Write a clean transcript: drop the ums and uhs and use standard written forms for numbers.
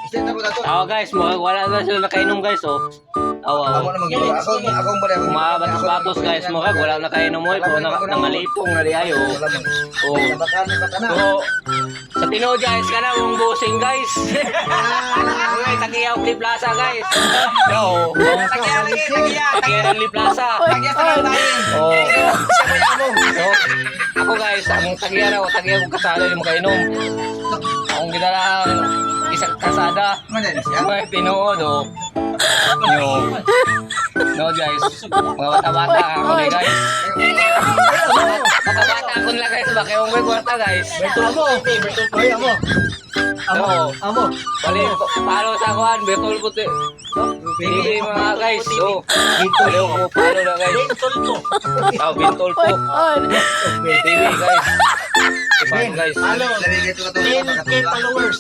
Oh guys, mga wala na sila nakainom, guys, oh. Awa, Ako oh. naman gid. Ako akong bala. Mga batos-batos, guys, mga wala na kainom mo, pero na, nangalipong na di ay, oh. Oh. So, sa tinuod, guys, kana mong busing, guys. Okay, tagiyaw Lee Plaza, guys. Yo, Tagiya lagi, tagiya. Tagiyaw Lee Plaza. Tagiya sa lang tayo. Oh. Siya ba amo? So, ako guys, ang tagiya na ako, tagiya kong kasada yung makainom. Akong gidala isang kasada. Mana ni siya? Mga tinuod, oh. Yo. No guys, mga bata-bata ako ni guys. Bata-bata ako nila, guys, baka yung may kwarta, guys. Amo. Oy, amo. Amo. Amo. Bali, palo sa kuan, betol puti. Hindi mga guys, oh. Bali ko palo na, guys. Ah, bintol po. TV, guys. Ipano, guys. Halo. 10K followers.